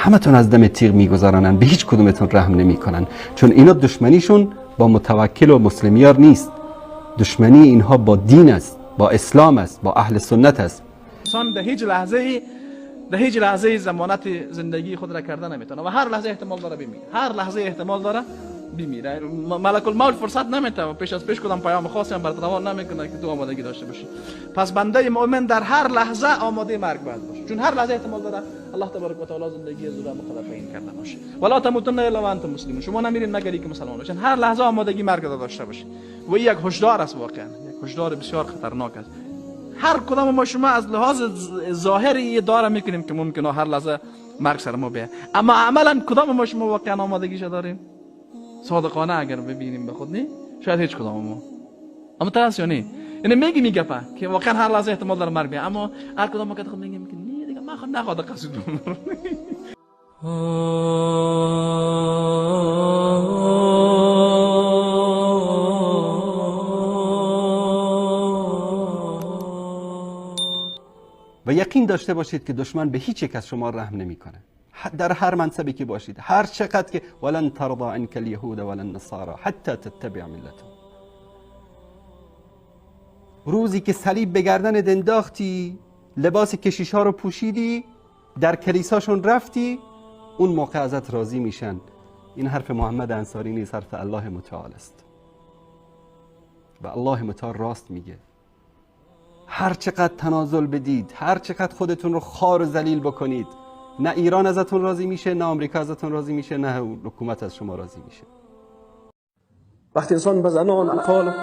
همتون از دم تیغ میگذرانن، به هیچ کدومتون رحم نمیکنن، چون اینا دشمنیشون با متوکل و مسلمیار نیست، دشمنی اینها با دین است، با اسلام است، با اهل سنت است. انسان در هیچ لحظه ضمانت زندگی خود را کرده نمیتونه و هر لحظه احتمال داره بمیره، هر لحظه احتمال داره بمیره. ملک الموت فرصت نمیده و پیش از پیش کدام پیام خاصی هم برات روان نمیکنه که تو آمادگی داشته باشی. پس بنده مؤمن در هر لحظه آماده مرگ باید باشه، چون هر لحظه احتمال داره الله تبارک و تعالی زندگی از او را مقدر تعیین کرده باشه. ولا تموتن الا وانتم مسلمون، شما نمیرین مگر اینکه مسلمان باشین. هر لحظه آمادگی مرگ را داشته باشید و این یک هشدار است، واقعا یک هشدار بسیار خطرناک است. هر کدام ما شما از لحاظ ظاهری داره میکنیم که ممکنه هر لحظه مرگ سر ما بیاد، اما عملا کدام ما شما واقعا آمادگیش داریم؟ صادقانه اگر ببینیم به خود نه، شاید هیچ کدام ما. اما ترس یا نه، یعنی میگی میگپه که واقعا هر لحظه احتمال داره مرگ بیاد، اما هر کدام ما که خود میگیم که نه دیگه من خود نخواد قصد بمرم. و یقین داشته باشید که دشمن به هیچ یک از شما رحم نمیکنه، در هر منصبی که باشید، هر چقدر که ولن ترضى عنك اليهود ولا النصارى حتى تتبع ملتهم. روزی که صلیب به گردنت انداختی، لباس کشیش ها رو پوشیدی، در کلیساشون رفتی، اون موقع ازت راضی میشن. این حرف محمد انصاری نیست، حرف الله متعال است و الله متعال راست میگه. هر چقدر تنازل بدید، هر چقدر خودتون رو خار و ذلیل بکنید، نه ایران ازتون راضی میشه، نه آمریکا ازتون راضی میشه، نه حکومت از شما راضی میشه. وقتی انسان به زنان، اطفال،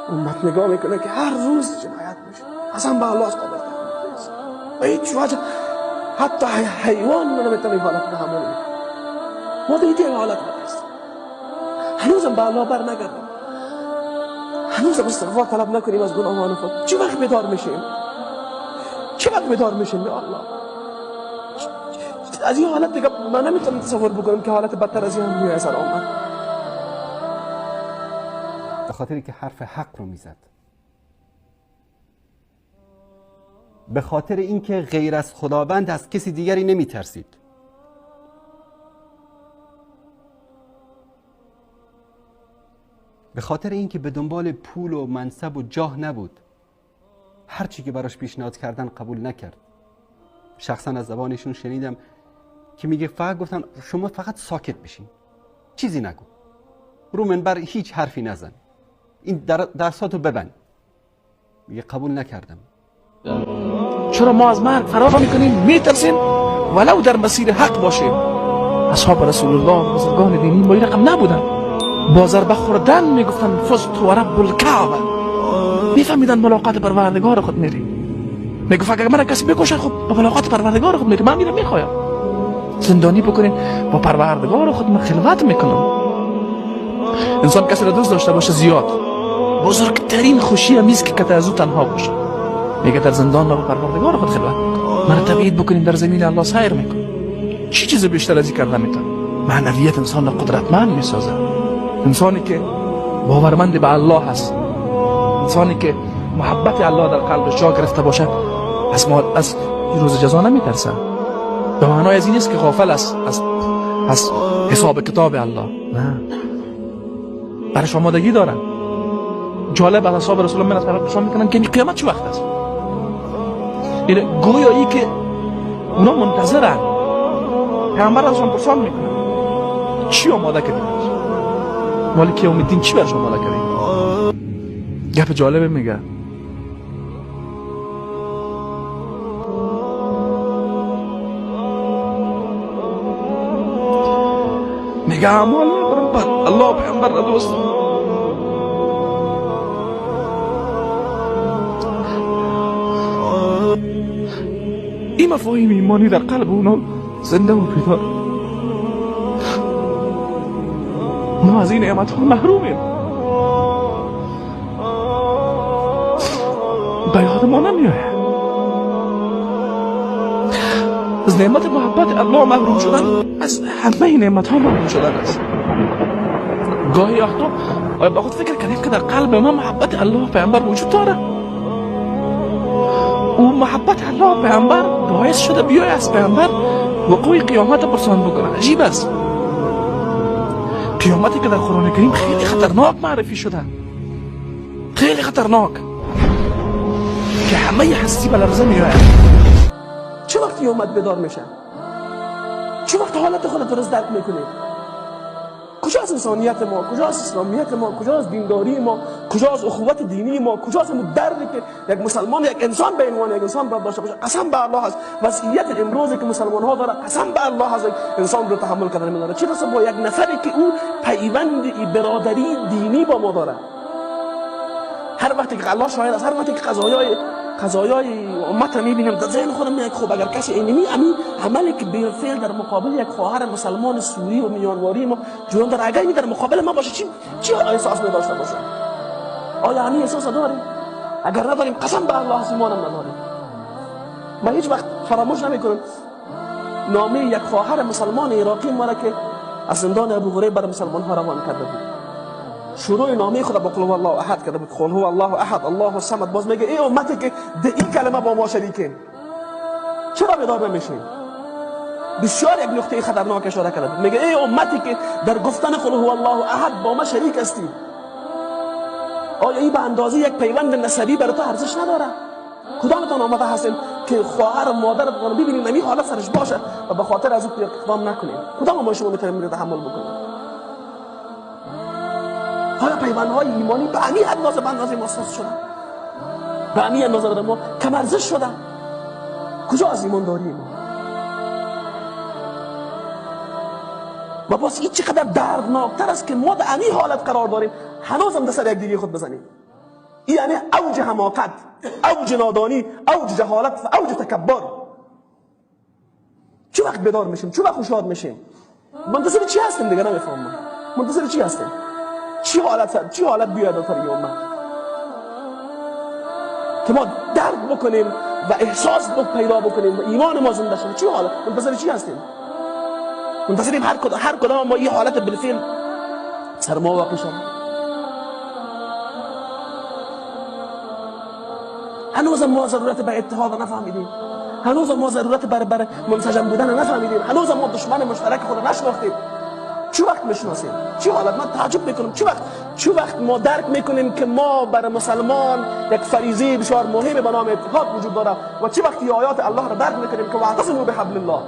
امت نگاه میکنه که هر روز جنایت میشه، اصلا به الله قابل تحمل نیست. و هیچ وجه حتی حیوان نمیتونه این حالت تحمل کنه. ما در این حالت نیست، هنوزم به الله بر نگردیم، هنوزم استغفار طلب نکنیم از گناهان خود. چه وقت بیدار میشیم؟ چه وقت بیدار میشیم یا الله؟ از این حالت دیگه من نمیتونم تصور بکنم که حالت بدتر از این هم میاد سر آمد. به خاطری که حرف حق رو میزد، به خاطر اینکه غیر از خداوند از کسی دیگری نمیترسید. به خاطر اینکه به دنبال پول و منصب و جاه نبود، هر چی که براش پیشنهاد کردن قبول نکرد. شخصا از زبانشون شنیدم که میگه فقط گفتن شما فقط ساکت بشین، چیزی نگو، رو منبر هیچ حرفی نزن، این درساتو ببند. میگه قبول نکردم. چرا ما از مرگ فرار میکنیم، میترسیم ولو در مسیر حق باشیم؟ اصحاب رسول الله بزرگان دینی با این رقم نبودن. با ضربه خوردن میگفتن فزت و رب الکعبه، میفهمیدن ملاقات پروردگار خود میری. میگفت اگر من کسی بکشه، خب با ملاقات پروردگار خود میری، من میرم میخوایم زندانی بکنین، با پروردگار خود من خلوت میکنم. انسان کسی را دوست داشته باشه زیاد، بزرگترین خوشی هم نیست که از او تنها باشه. میگه در زندان با پروردگار خود خلوت میکنم، من تبعید بکنین در زمین الله سیر میکنم. چی چیز بیشتر از این کرده میتونه؟ معنویت انسان را قدرتمند میسازه. انسانی که باورمند به الله هست، انسانی که محبت الله در قلبش جا گرفته باشه، از روز جزا نمیترسه. به معنای از این نیست که غافل است از حساب کتاب الله، نه، برش آمادگی دارن. جالب، از اصحاب رسول الله من از پرسان میکنن که قیامت چه وقت است؟ یعنی گویا ای که اونا منتظرن، پیامبر ازشان پرسان میکنن چی آماده کردید؟ مالک یوم الدین چی برش آماده کردید؟ گپ جالبه میگه. میگه اعمال میبرم بعد الله پیامبر را دوست. این مفاهیم ایمانی در قلب اونا زنده و بیدار. ما از این نعمت ها محرومیم، به یاد ما نمیآید. از نعمت محبت الله محروم شدن، از همه نعمت ها محروم شدن است. گاهی وقتا آیا با خود فکر کردیم که در قلب ما محبت الله پیامبر وجود داره؟ او محبت الله پیامبر باعث شده بیای از پیامبر وقوع قیامت پرسان بکنه. عجیب است. قیامتی که در قرآن کریم خیلی خطرناک معرفی شده، خیلی خطرناک، که همه هستی به لرزه میآید. چه وقتی امت بیدار میشه؟ چه وقت حالت خود درست درک میکنید؟ کجاست انسانیت ما؟ کجاست اسلامیت ما؟ کجاست دینداری ما؟ کجاست اخوت دینی ما؟ کجاست اون دردی که یک مسلمان، یک انسان به عنوان یک انسان باید داشته باشه؟ قسم به الله هست وضعیت امروزی که مسلمان ها داره، قسم به الله هست انسان رو تحمل کردن نمیداره. چه رسه با یک نفری که او پیوند برادری دینی با ما داره. هر وقتی که الله شاهد است، هر وقتی که قضایای امت رو میبینم در ذهن خودم میاد خب اگر کسی اینمی عملی که بالفعل در مقابل یک خواهر مسلمان سوری و میانواری ما جریان داره، اگر این در مقابل ما باشه چی احساس می داشته باشه؟ آیا همین احساس داریم؟ اگر نداریم قسم به الله ایمانم نداریم. من هیچ وقت فراموش نمیکنم نامه یک خواهر مسلمان عراقی ما را که از زندان ابوغریب بر مسلمان ها روان کرده بود. شروع نامه خود با قل هو الله احد کرده بود. قل هو الله احد الله الصمد. باز میگه ای امتی که ده این کلمه با ما شریکین، چرا بیدار نمیشین؟ بسیار یک نقطه خطرناک اشاره کرده بود. میگه ای امتی که در گفتن قل هو الله احد با ما شریک هستی، آیا این به اندازه یک پیوند نسبی برای تو ارزش نداره؟ کدامتان آمده هستین که خواهر و مادرتان رو ببینین همین حالت سرش باشه و به خاطر از او اقدام نکنین؟ کدام ما شما میتونیم اینو تحمل بکنیم؟ آیا پیوندهای ایمانی به همین اندازه به اندازه ما سست شدن؟ به همین اندازه برای ما کم ارزش شدن؟ کجا از ایمان داریم ما؟ و باز این چقدر دردناکتر است که ما در همین حالت قرار داریم، هنوز هم در سر یکدیگه خود بزنیم. این یعنی اوج حماقت، اوج نادانی، اوج جهالت و اوج تکبر. چه وقت بیدار میشیم؟ چه وقت خوشحال میشیم؟ منتظر چی هستیم دیگه؟ نمیفهمم منتظر چی هستیم؟ چی حالت بیاد در این امت که ما درک بکنیم و احساس پیدا بکنیم و ایمان ما زنده شده؟ چی حالت؟ منتظر چی هستیم؟ منتظریم هر کدام ما یه حالت بالفعل سر ما واقع شد. هنوز ما ضرورت به اتحاد نفهمیدیم، هنوز ما ضرورت بر منسجم بودن نفهمیدیم، هنوز ما دشمن مشترک خود نشناختیم. چه وقت میشناسیم؟ چه حالت؟ من تعجب میکنم چه وقت ما درک میکنیم که ما بر مسلمان یک فریضه بسیار مهم به نام اتحاد وجود داره و چه وقتی آیات الله را درک میکنیم که واعتصموا بحبل الله.